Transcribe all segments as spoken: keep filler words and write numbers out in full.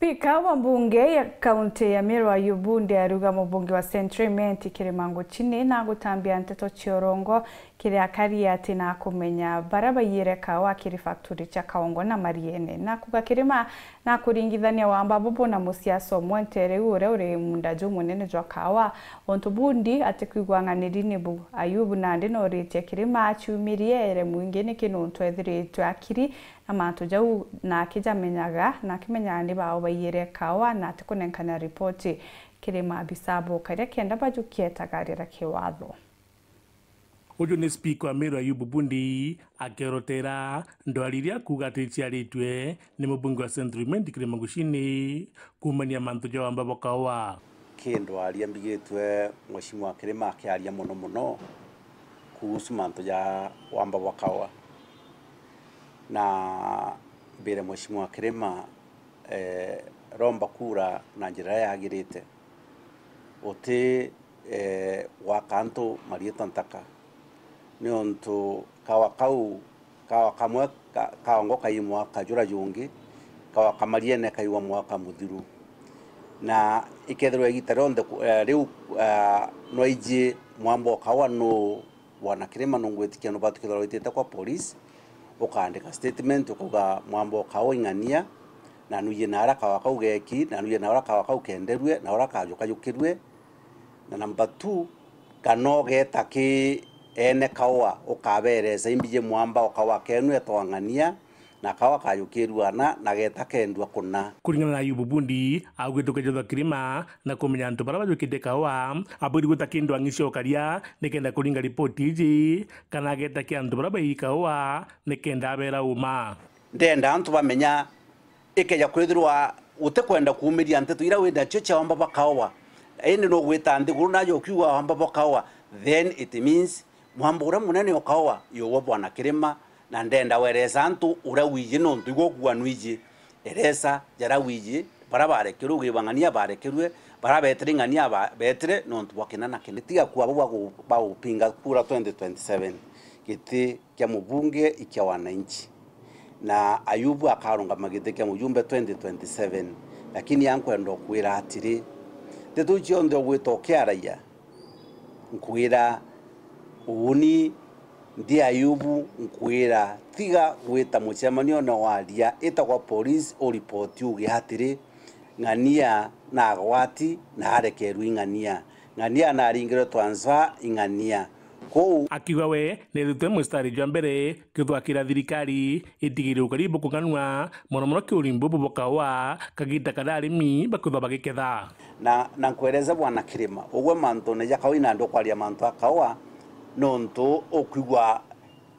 Spika wa mbunge ya kaunti ya Meru Ayubu Bundi ariuga mubunge wa Central Imenti Kirima Nguchini na gutambia nteto cia urongo kiri akari ati na kumenya bara baiyire kawa kiri factory cia Kaongo na Mariene, na kuga Kirima na kuringithania wamba bubu na musiasa umwe ntere uria uri munda jumunene jwa kawa. Untu Bundi atikwigua ng'aniri nibu, Ayubu nandi noritie Kirima aciumirie ere mwingi niki nuntu ethiritwe akiri na mantu jau na akijamenyaga, na akimenyaga ni bao baiyire kawa na atikunenkana ripoti kiri maabisa bo karia kenda bajukia itagarira kiwatho. Uju ni spika wa Meru Ayubu Bundi akiorotera ndwari iria akuuga ati iciaritwe ni mubunge wa Central Imenti Kirima Nguchini kuumania mantu ja wamba bwa kawa. Ki ndwari mbigitwe Mheshimiwa Kirima akiaria mono mono kuhusu mantu ja wamba bwa kawa. Na mbire Mheshimiwa Kirima, eh, romba kura na njira iria yagirite. Uti, eh, gwaka antu mariitwa nthaka. Niuntu kawa kau, kawa kamwe ka-, Kaongo kaimwa kajura jungi, kawa ka Mariene kaigwa mwaka muthiru. Na ikethirwa igita rionthe ku-, eh, riu, eh, nwaiji mwamba o kawa nuu, Bwana Kirima, nungwitikia nubatukithirwa witite kwa police, ukaandika statement, ukauga mwamba o kawa ing'ania, na nwiji naara kawa kau geki, na nwiji naara kawa kau kenderue, na ura kajukajukirue. Na number two, kana ugeeta ki ene kawa, ukabeeresa imbiji mwamba o kawa kenu etwa ng'ania, na kawa kajukirua na, na geeta kendua kuna. Kuringana na Ayubu Bundi, augite ukejethwa Kirima na kumenya antu baria bajukite kawa, abwiri gwita kindu ang'i cia ukaria nikenda kuringa ripoti iji, kana ageeta ki antu baria baii kawa nikenda abeera uma. Ndenda antu bamenya, ikeja kwithirwa utikwenda kuumiria nteto iria wi nacio cia wamba bwa kaoa, indi nugwita nthiguru naja ukiuga wamba bwa kaoa, then it means mwamba uria munene o kaoa yugwa Bwana Kirima, na ndenda weresa antu uria wiji, nontu igwe ukuga nwiji. Eresa jaria wiji, baria barekerwe, ugiba ng'ania barekerwe, baria betire ng'ania ba-, betire nontu bwa kina na kina. Tiga kuuga bau bagu-, bagupinga kura twenty twenty-seven, giti kia mubunge i kia wananchi, na Ayubu akarungama giti kia mujumbe twenty twenty-seven. Lakini ankwenda ukwira atiri, nteto iu cionthe ugwita ukiaragia, nkwira uuni ndi Ayubu, nkwira tiga gwita mucemanione waria, ita kwa polisi uripoti uge atiri, ng'ania nagwati na arekerwe ing'ania, ng'ania naringirwe transfer ing'ania. Kou akiuga we neethitwe mustari jwa mbere kithwakira thirikari itigire ukari bukung'anua, mono mono kiurimi bubu bwa kaoa kagita karia arimi bakwithwa bagiketha. Na, na nkwereza Bwana Kirima, ugwe mantune ja kaoa, ina ndukwaria mantu a kaoa, nontu ukwigua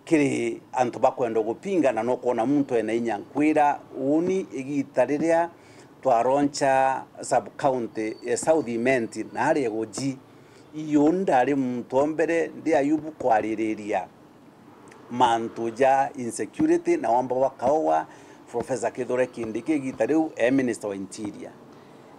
kiri antu bakwenda gupinga, na nukwona muntu ena inya. Nkwira uuni igita riria twaroncha sub county ya South Imenti na aria Eguji, iuni ndari muntu o mbere ndi Ayubu kwaririria mantu ja insecurity na wamba bwa kaoa, Professor Kithure Kindiki igita riu e Minister wa Interior.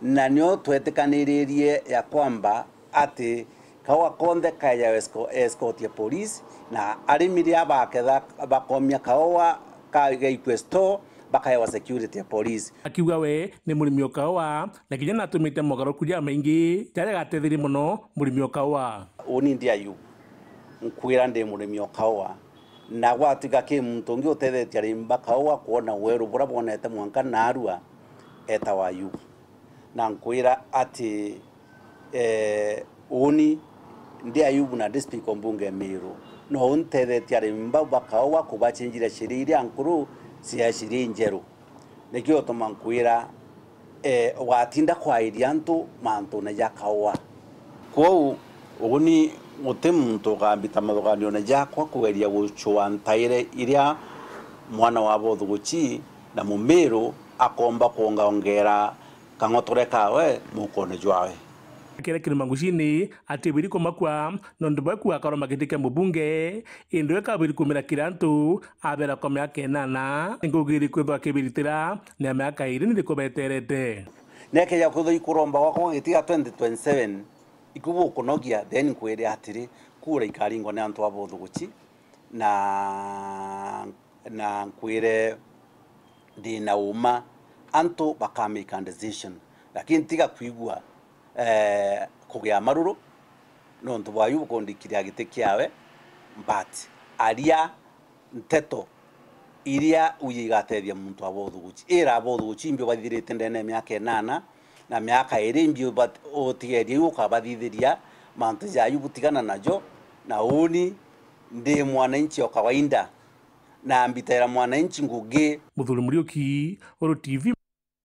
Na nio twetikaniririe ya kwamba ati kaoa konthe kaeja esco-, escort ya police, na arimi riria baketha bakomia kaoa ka-, gaikue store, bakaewa security ya police. Akiuga we ni murimi o kaoa, na kinya natumite mogaruku jamaingi jaria gatetherie mono murimi o kaoa. Uuni ndi Ayubu, nkwira ndi murimi o kaoa, na gwatuika ki muntu ungi utethetie arimi ba kaoa kwona weru buria bwonete mwanka narua, etawa Ayubu. Na nkwira ati, eh, uuni ndi Ayubu na ndi speaker o mbunge ya Meru, no untethetie arimi bau ba kaoa kubacenjira sheria iria nkuru cia sheria injeru. Nikio utuma nkwira, eh, ugatinda kwairia antu mantune ja kaoa. Kwou, uuni guti muntu ugambita mathuganione jakwa kugeria gucua ntaire iria mwana wa Bothuguchi na Mumiru akomba kuongaongera kang'otore kawe mukone jwawe. Kere Kirima Nguchini atiubiri kumakua nontu bwe kuga akaroma giti kia mubunge, indi we kabiri kumira kiri antu abera kwa miaka inana, ni ngugiri kwithwa akibiritira ni a miaka iri ni riku beterete. Nekeja kwithwa ikuromba gwakwa giti gia twenty twenty-seven, iku gukunogia, then nkwire atiri, kura ikaringwa ni antu a Bothuguchi, na, na nkwire ndi na uma antu baka make a decision. Lakini tiga kwigua, eh, kugia maruru nontu bwa Ayubu kundikiria giti kiawe, but aria nteto iria uji igatethia muntu aba uthuguci. Ira aba uthuguci imbi ubathithirite ndene ya miaka inana, na miaka iri imbi ubat-, utigerie iu ukabathithiria mantu ja Ayubu, tigana najo, na uni ndi mwananchi o kawaida, na mbitaira mwananchi ngugi. Muthuri Muriuki, Uru T V.